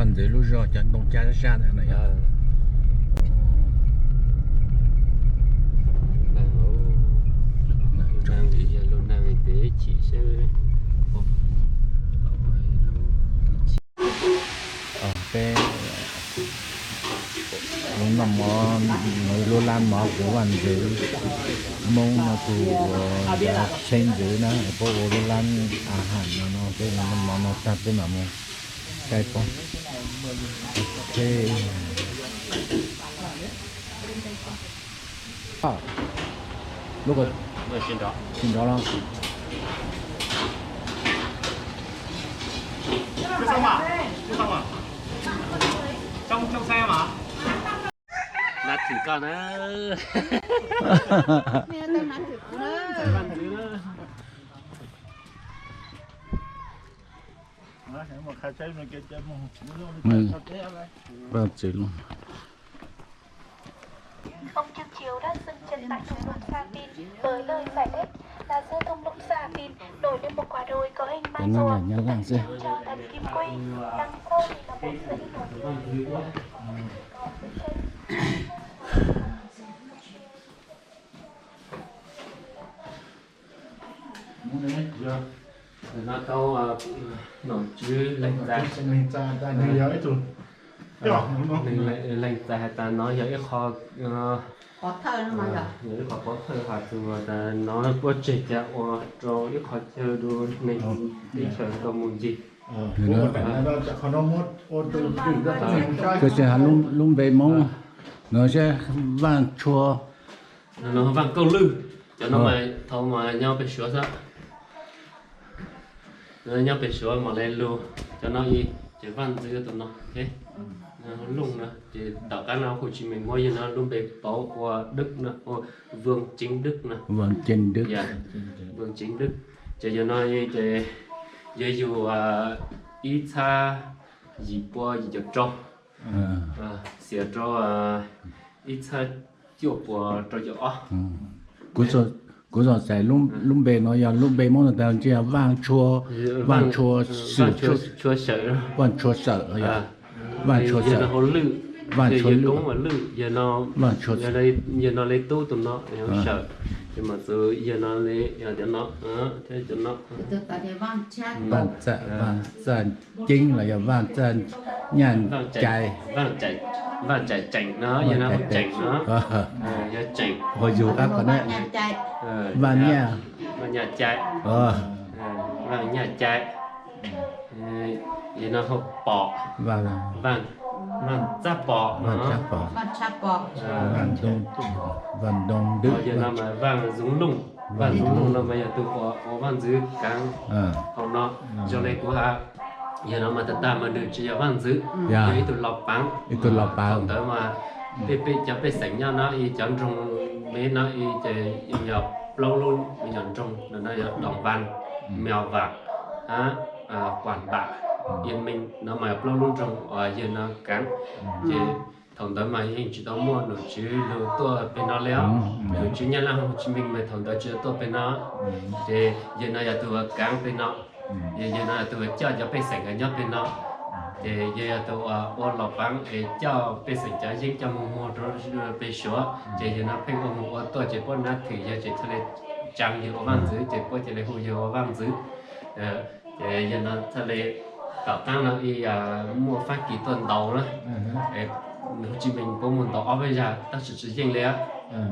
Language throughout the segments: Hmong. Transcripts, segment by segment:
Ntxwv lub zog cov ntoo cab zaj ntawd no yog. Lub neej ces chim seb. Peb lub noj mov, lub lab mov kuv vaj ntxwv Hmoob no tus tsheb ntxwv na, peb ua lub lab a has no no, peb noj mov no tag peb mam mus caij poob. Lub, tsis nrov los? Nab thwm koj na. Ông Trương Chiêu đã dừng chân tại thung lũng Sa Pin, với lời giải thích là giữa thung lũng Sa Pin nổi lên một quả đồi có hình ma rùa, tượng trưng cho thần Kim Quy, đằng sau thì là một dãy núi. No tau nom tswv leeg txais, leeg txais has tas no yog ib qho, yog ib qho pov thawj has tas no puab tseg cov ua rau ib qho chaw rau neeg teb chaws tau mus ncig. Lub npe Moob no seb Vaj Tshua, Vaj Kauj Lwj, cov no mas thaum mas nyob pem Suav xwb. Nyob pem Suav mam li lug, cov no ib, ces Vaj Ntxwv tus no, Looj no, ces tom qab no Hồ Chí Minh muab yawg no lub npe pauv ua Đức no, ua Vương Chánh Đức no. Vương Chánh Đức. Ces yawg no ces yawg yug ib txhab yim pua yim caum rau, xiam rau ib txhab cuaj pua rau caum ob. Kuv txom txais lub npe no yog lub npe Moob no tas ntshe yog Vaj Tshua, Vaj Tshua Sawm, Vaj Tshua Sawm, Vaj Tshua Sawm, Vaj Tshua Lwj, Vaj Tshua, yawg no li tub tus no Sawm, ces mas txwv yawg no li cov no, thiab cov no. Vaj Txaj Ceeb los yog Vaj Txaj Nyaj Cai. Vaj Cai Ceem no, yawg no hu Ceem no, yog Ceem. Vaj Nyaj, Vaj Nyaj Cai, Vaj Nyaj Cai. Yawg no hu Pom, Vaj Txaj Pom no, Vaj Ntoo Dwb, yawg no mas Vaj Zoov Looj, Vaj Zoov Looj no mas yog tus ua vaj ntxwv kaav hauv no. Zoo li kuv has, yawg no mas tag tag mas nws tsis yog vaj ntxwv, yog ib tug los paav, ib tug los paav. Thaum ntawd mas tej peb cov pej xeem nyob no ib cov nroog me no ib ces yog plaub lub me nyuam nroog no yog Đồng Văn, Mèo Vạc, Quảng Bạ, Yên Minh no mas yog plaub lub nroog uas yawg no kaav. Ces thaum ntawd mas yeej tsis tau muaj nom tswv lug tuaj peg no li os. Nom tswv Nyab Laj Hồ Chí Minh mas thaum ntawd tsis tau tuaj peg no. Ces yawg no yog tus uas kaav peg no, yawg no yog tus uas coj cov pej xeem nyob peg no. Ces yawg yog tus uas ua los paav es coj pej xeem cov yeeb coj mus muag rau peg Suav. Ces yawg no pheej ua mus ua tuaj ces puab nab thwm yawg ces thiaj li tsaa yawg ua vaj ntxwv ces puab cia li hu yawg ua vaj ntxwv. Ces yawg no thiaj li tom qaab no ib muaj Fab Kis tuaj ntaus na, Hồ Chí Minh puab mus ntaus ob peb zag tab sis tsis yeej li.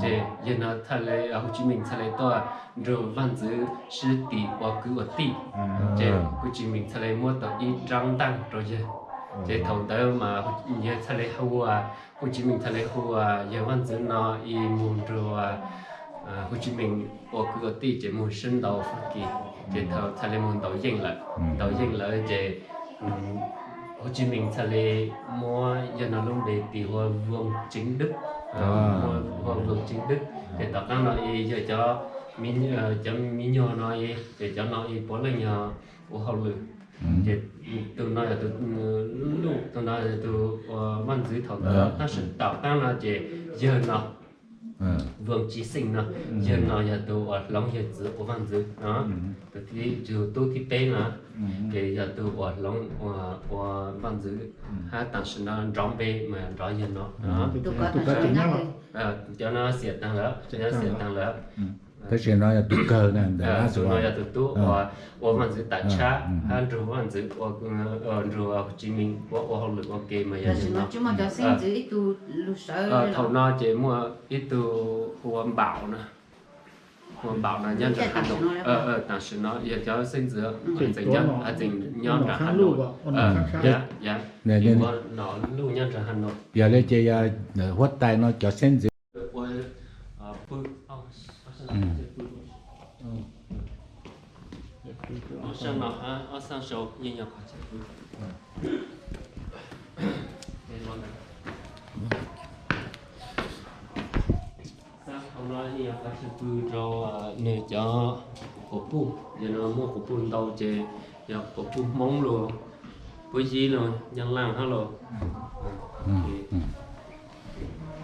Ces yawg no thiaj li, Hồ Chí Minh thiaj li tuaj nrug vaj ntxwv sib tim ua kwv ua tij. Ces Hồ Chí Minh thiaj li muab tau ib rab ntaaj rau yawg. Ces thaum ntawd mas yawg thiaj li hu, Hồ Chí Minh thiaj li hu yawg vaj ntxwv no ib mus nrug Hồ Chí Minh ua kwv ua tij ces mus sib ntaus Fab Kis. Ces thaum thiaj li mus ntaus yeej lawm, ntaus yeej lawm ces Hồ Chí Minh thiaj li muab yawg no lub npe tis ua Vương Chánh Đức, ua Vương Chánh Đức. Ces tom qaab no ib yawg cov, cov miv nyuas no ib ces cov no ib puav leej yog ua hauj lwm. Ces tus no yog tus, tus no yog tus ua vaj ntxwv thaum ntawd, tab sis tom qaab no ces yawg no Voos Tsis Xeej no, yawg no yog tus uas hloov yawg txiv ua vaj ntxwv no, tus thib, tus tub thib peb no, ces yog tus uas hloov ua vaj ntxwv, hab tam sim no nrov npe mas nrov yawg no. Cov no xiam taag lawm, cov no xiam taag lawm. Tab sis no yog tus kawg na, tus no yog tus tub uas ua vaj ntxwv tam tshab hab nrug vaj ntxwv, nrug Hu Tsis Mees ua, ua hauj lwm ua ke mas yog yawg no. Thaum no ces muaj ib tug hu ua Npaum no, hu ua Npaum no nyob nram Has Nois. Tam sim no yog cov xeeb ntxwv tseem nyob nram Has Nois. Ces ua nom luj nyob nram Has Nois. Yog li ces yog huab tais no cov xeeb ntxwv ua pw. Ob sab no hab ob sab sau yeej yog qhov chaw pw. Sab hauv no yeej yog qhov chaw pw rau nws cov quas puj. Yog no muaj quas puj ntau ces yog quas puj Hmoob los, puab Yib los, Nyab Laj hab los.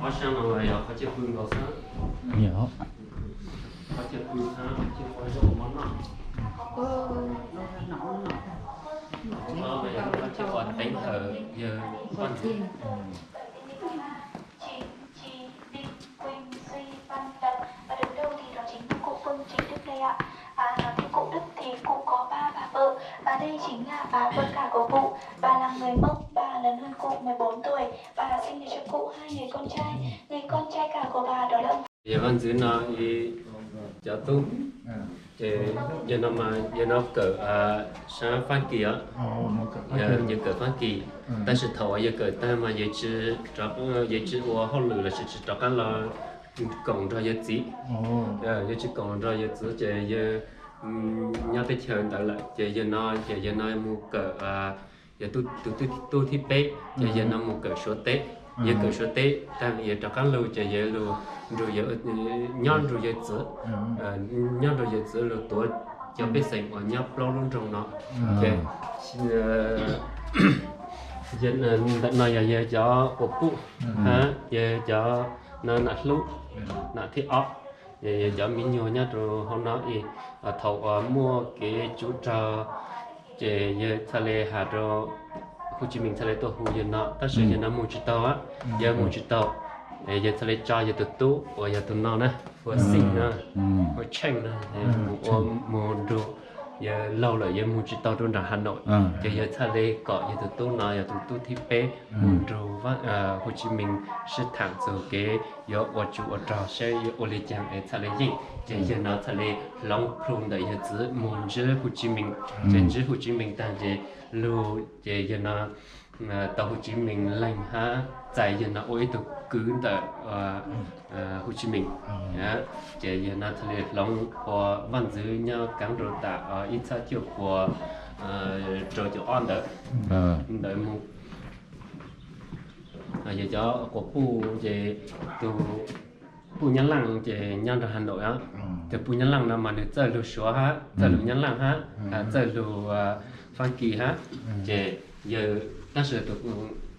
Ob sab no los yog qhov chaw pw nkaus xwb. Qhov chaw pw hab qhov chaw ua zaub ua mov noj. Qhov no mas yog qhov chaw ua teev hawm yawg vaj ntxwv. Và đứng đầu thì đó chính là cụ Phương Chính Đức đây ạ. À, nói về cụ Đức thì cụ có ba bà vợ, bà Lê Chính Ngạn, bà Phương Cà của cụ, bà là người Mông, bà lớn hơn cụ mười bốn tuổi, bà sinh được cho cụ hai người con trai. Người con trai cả của bà đó là Yawg vaj ntxwv no cov tub, ces yawg no mas yawg no kawm sab Fab Kis os, yawg kawm Fab Kis, tab sis thaum uas yawg kawm tag mas yawg tsis ua hauj lwm lossis tsis rov qab los koom nrog yawg txiv. Yawg tsis koom nrog yawg txiv ces yawg nyob teb chaws ntawd lawm ces yawg no ces yawg no mus kawm, yawg tus tub thib peb ces yawg no mus kawm Suav teb. Yawg kawm Suav teb tag yawg rov qab lug ces yawg lug nrug, nyob nrug yawg txiv, nyob nrug yawg txiv lug tuav cov pej xeem uas nyob plaub lub nroog no. Ces ntawm no yog yawg cov quas puj, yawg cov no nam hlub, nam thib ob. Yawg cov me nyuam nyob rau hauv no, thaum uas muaj kev tsuv rog ces yawg txhaj le has rau Hu Tsis Mees txhaj le tuaj hu yawg no, tab sis yawg no mus tsis tau, yawg mus tsis tau. Yawg txhaj le tso yawg tus tub uas yog tus no na, ua Xeej no, ua Tsheej no, mus ua, mus nrug, yawg laug lawm yawg mus tsis tau rau nram Has Nois, ces yawg txhaj le kom yawg tus tub no yog tus tub thib peb mus nrug Hu Tsis Mees sib thaam txug kev yuav ua tsuv ua rog saib yuav ua li caag es txhaj le yeej. Ces yawg no txhaj le hloov plhu ntawm yawg txiv mus ntsib Hu Tsis Mees, ces ntsib Hu Tsis Mees tag ces lug ces yawg no tau Hu Tsis Mees leeg hab txais yawg no ua ib tug kwv ntawm Hu Tsis Mees. Ces yawg no txhaj le hloov ua vaj ntxwv nyob kaav rau tam ib txhiab cuaj puas rau caum ob ntawd, ntawd mus. Yawg cov quas puj ces tus puj Nyab Laaj ces nyob nrog Has Nois os. Tus puj Nyab Laaj no mas nws txawj lug Suav hab, txawj lug Nyab Laaj hab, txawj lug Fab Kis hab. Ces yawg, tab sis tus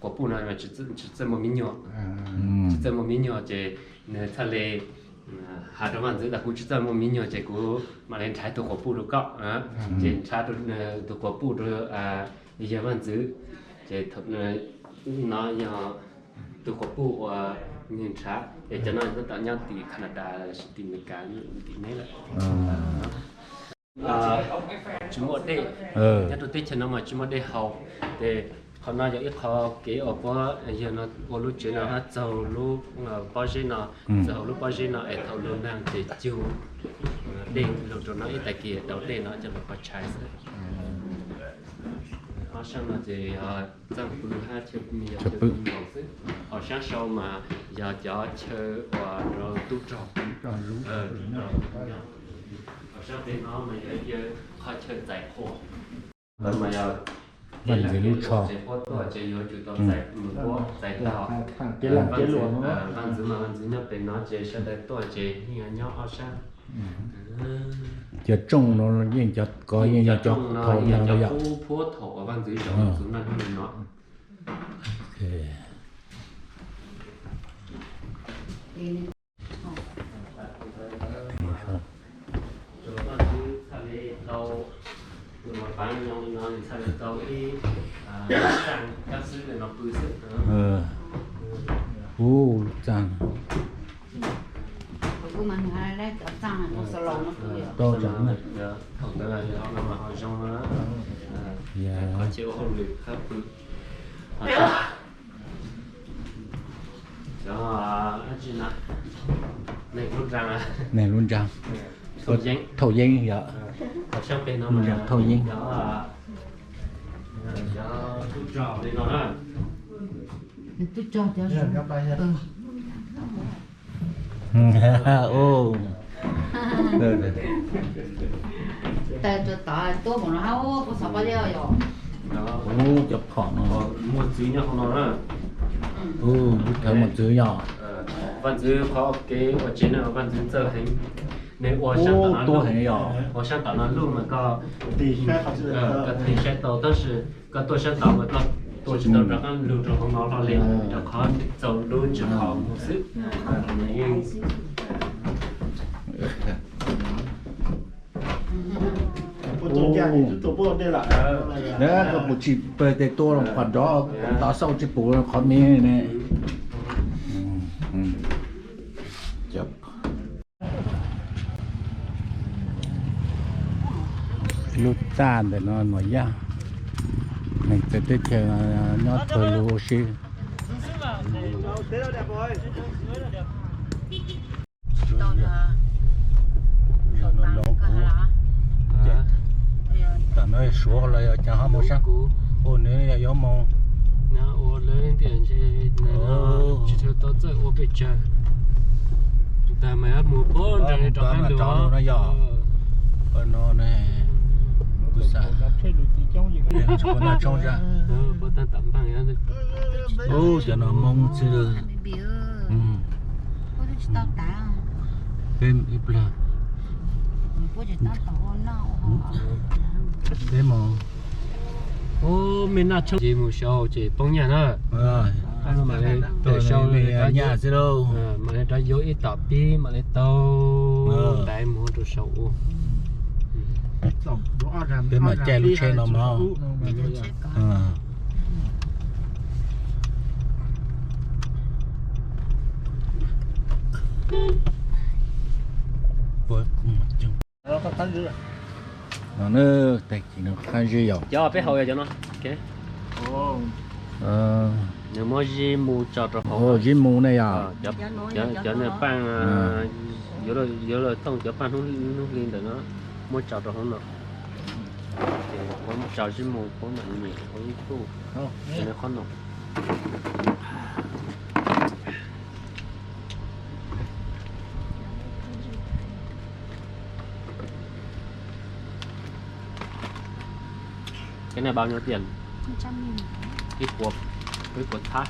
quas puj no tsis txawj muaj me nyuam, tsis txawj muaj me nyuam ces nws txhaj le has rau vaj ntxwv tas kuv tsis txawj muaj me nyuam ces kuv mam le nrhav tug quas puj rau koj. Ces nrhav tug quas puj rau yawg vaj ntxwv. Ces no yog tug quas puj uas nws nrhav, es cov no tam nyob tim Canada lossis tim Amelikas tim neb lawm. Tsis muaj dej, nyob rau teb chaws no mas tsis muaj dej haus. Ces qhov no yog ib qho kev uas puab yawg no ua lub tsev no hab txaug lub pob zeb no, txaug lub pob zeb no es thaum lug naag ces cug dej lug rau no ib tag kis tau dej no coj lug pov tshais xwb. Ob sab no ces txaaj pw hab chaw pw yog chaw pw nkaus xwb. Ho sab sau mas yog cov chaw uas rau tub rog. Ho sab pem no mas yog qhov chaw txais qhua. Ntawd mas yog vaj ntxwv lub tsho, ces puab tuaj ces yuav tsum tau txais, mus puab txais tau. Vaj ntxwv mas vaj ntxwv nyob pem no ces sawv daws tuaj ces yeej nyob ob sab. Cov tsooj no yeej cov ko yeej yog cov thaum no yog cov pub puab thaum uas vaj ntxwv zaum txug naj nub no. Ub, lub txaj. Neeg lub nraag. Thauj yeeb yom. Lub nraag thauj yeeb. Ub, cov phom no. Muaj txwv nyob hauv no na. Ub, lub thawv muaj txwv yom. Vaj ntxwv qhov kev ua tsev no vaj ntxwv txawj heev. Nws ua sab tom no, tuab heev yom. Ua sab tom no lub mas koj, koj tig saib tau, tab sis koj tuaj sab tod mas koj tuaj tsis tau rov qab lug rau hauv no hlo li, rau qhov txaus lub ntsis qhov mus xwb. Koj puas tsis pawg tes tua qhov nrov, tov xauj tsis pum qhov me ne. Lub txaj ntawm no Nuam Yaj, neeg txawv teb chaws nyob thawj lug ua si. Tam no Suav los yog cas ho mus sab, ua nws yog yuav mus. Tsis tau txawj ua pes tsawg, tag mas mus pab nrog rov qab lug no yog. No ne, kuv xav tsis pom noj tshoob zaj. Ub, cov no Hmoob xwb. Peb ib plag. Peb mus. Ub, me noj tshoob ces mus sau ces poob nyaj na. Sau nyaj xwb lauj. Mam li rov yuav ib tom pib mam li taug daiv mus rau saum ub. Peb mam caij lub tsheb no mog. No na, tag kis no qab zib yom. Cov peb haus yog cov no. Nws muab zib mu tso rau hauv. Zib mu ne yom. Cov niag paaj, yuav luag thooj cov paaj hnub hli ntawm no muab tso rau hauv no. Ces puab tso zib mu, puab mam nyiam ua ib tug, cov niag qhob noom. Cái này bao nhiêu tiền? Một trăm nghìn. Ib puas, ib puas thab.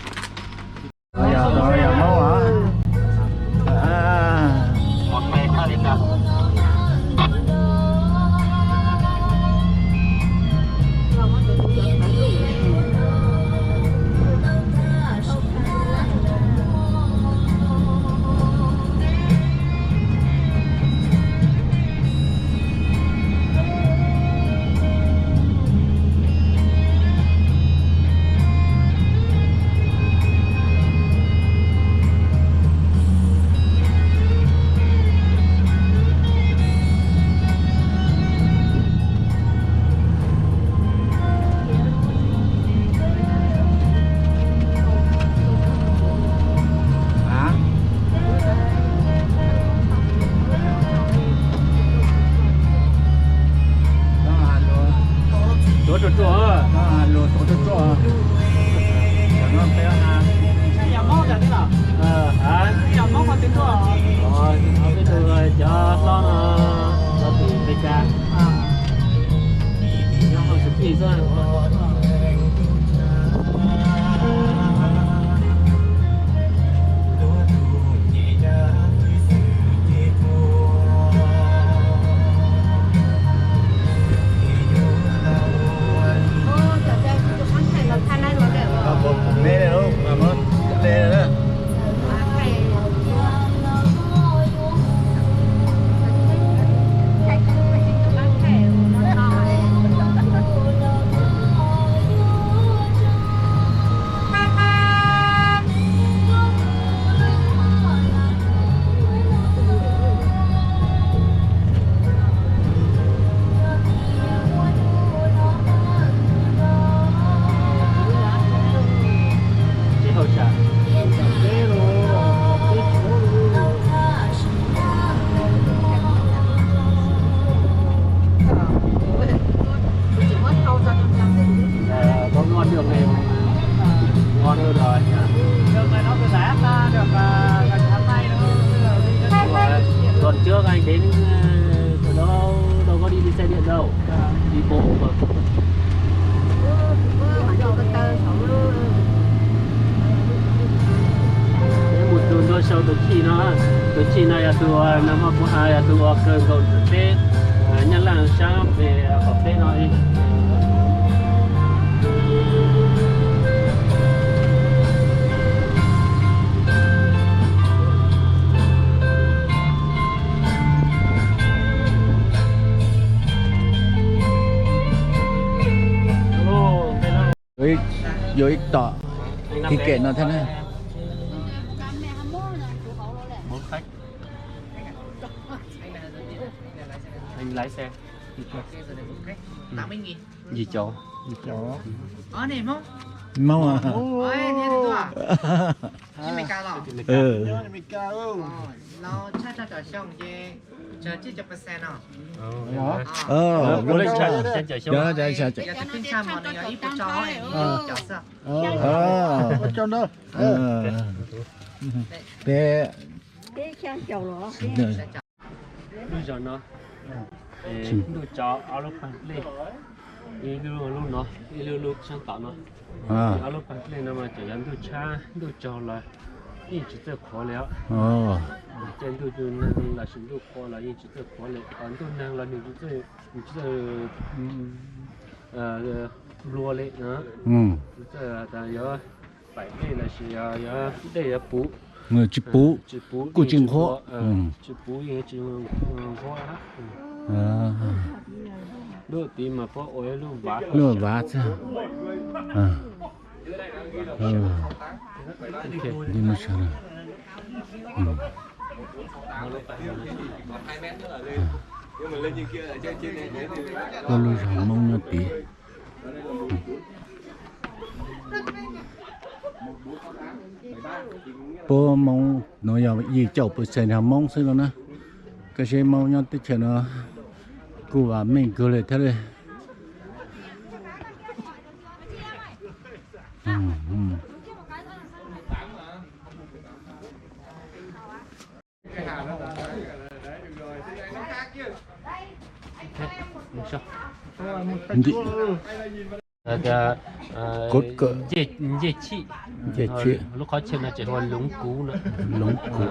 Peb mus tus ntua sau tus chij no, tus chij no yog tus uas nag hmo kuv hais yog tus uas kawg nkaus ntawm peb Nyab Laj sab pem qaum teb no. Yuav ib tom thi kem no thiab na. Yim caum. Hmoob. Peb lub zos no ntuj tso ob lub pag nplej, ib lub lub no, ib lub lub tshab tom no. Ob lub pag nplej no mas tseem yog ntuj tshab, ntuj tsaug los yeej tsis txawj qhuav li os. Caij ntuj nag los sis ntuj qhua los yeej tsis txawj qhuav li, ntuj nag los nws tsis txawj nplua li. Tsis txawj tas yuav paim dej los sis yuav dej yuav puv, tsis puv, kuj tsis qhuav, tsis puv yeej tsis qhuav. Lub tid mas puab ua ib lub vav, lub vav xwb. Lub zos Hmoob nyob tid. Puab Hmoob no yog yim caum percent hos Hmoob xwb no na. Koj saib Hmoob nyob teb chaws no kuj vam meej kawg li thiab li. Ncej chim, lub qhov chaw no ces hu ua Loov Kuv no. Loov Kuv,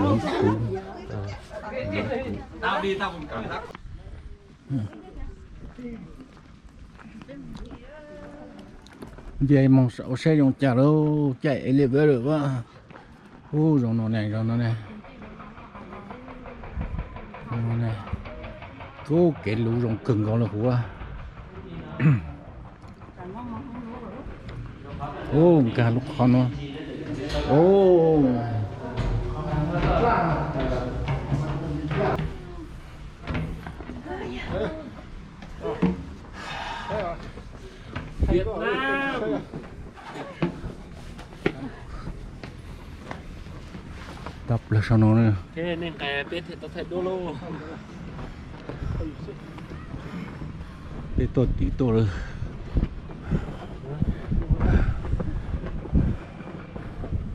Loov Kuv. Nce moog saib zoo cas lauj, caij elevator lawm as. Ub, zoo no ne, zoo no ne. Kub kev luv zoo kawg nkaus li huv. Ub, nkag lub qhov no. Ub. Tau plaws sau no. Peb tuaj tim tuaj lawm.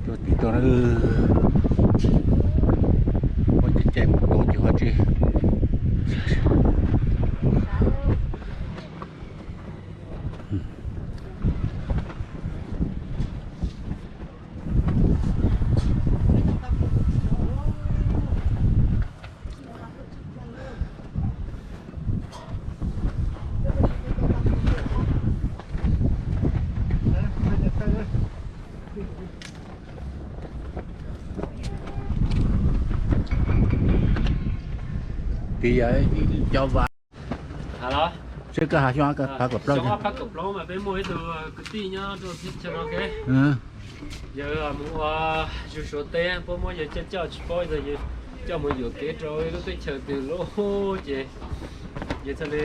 Tuaj tim tuaj lawm. Ua caij caij mus tua ces ua tsi. Tid yog cov vav. Seb koj has xyoo ob phav kaum plaub, xyoo ob phav kaum plaub mas peb muaj ib tug kwv tij nyob rau teb chaws no, yawg mus ua zug Suav teb, puab muab yawg coj coj tsis paub, yawg coj mus yuam kev rau ib lub teb chaws twg lub, ces yawg txhaj li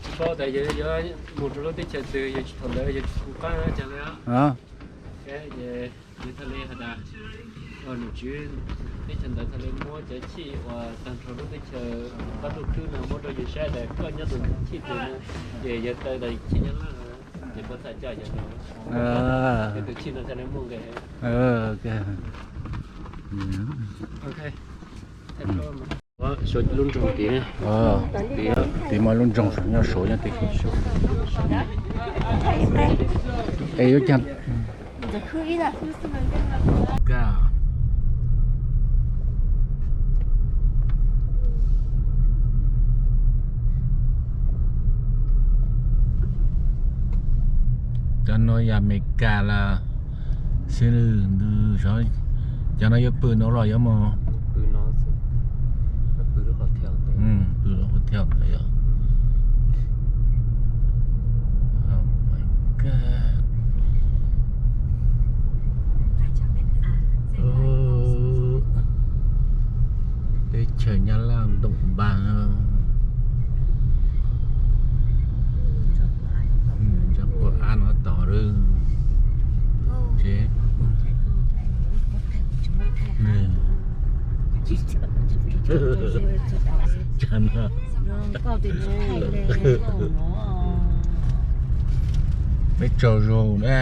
tsis paub tas yawg yuav mus rau lub teb chaws twg, yawg tsis, thaum ntawd yawg tsis kuv qab cas li. Yawg txhaj li has tas nom tswv teb chaws ntawd txhaj li muab cov chij uas tag nrho lub teb chaws qab ntuj khwb no muab rau yawg saib tas koj nyob tus chij twg no, ces yawg taw tas chij nyob lawm, ces puab txhaj coj yawg no. Ces tus chij no txhaj li muaj nqe. Lub nroog tid, tid mas lub nroog saum nyob saud nyob tid. Es yuav caag Cov no yog Amelikas lawm xwb. Cov no yuav pw no los yuav mus? Pw lub hotel ntawd yog. Teb chaws Nyab Laj ntoom npaj. Tsob quav ab no tod lawm. Tsev. Peb tsaug zog na.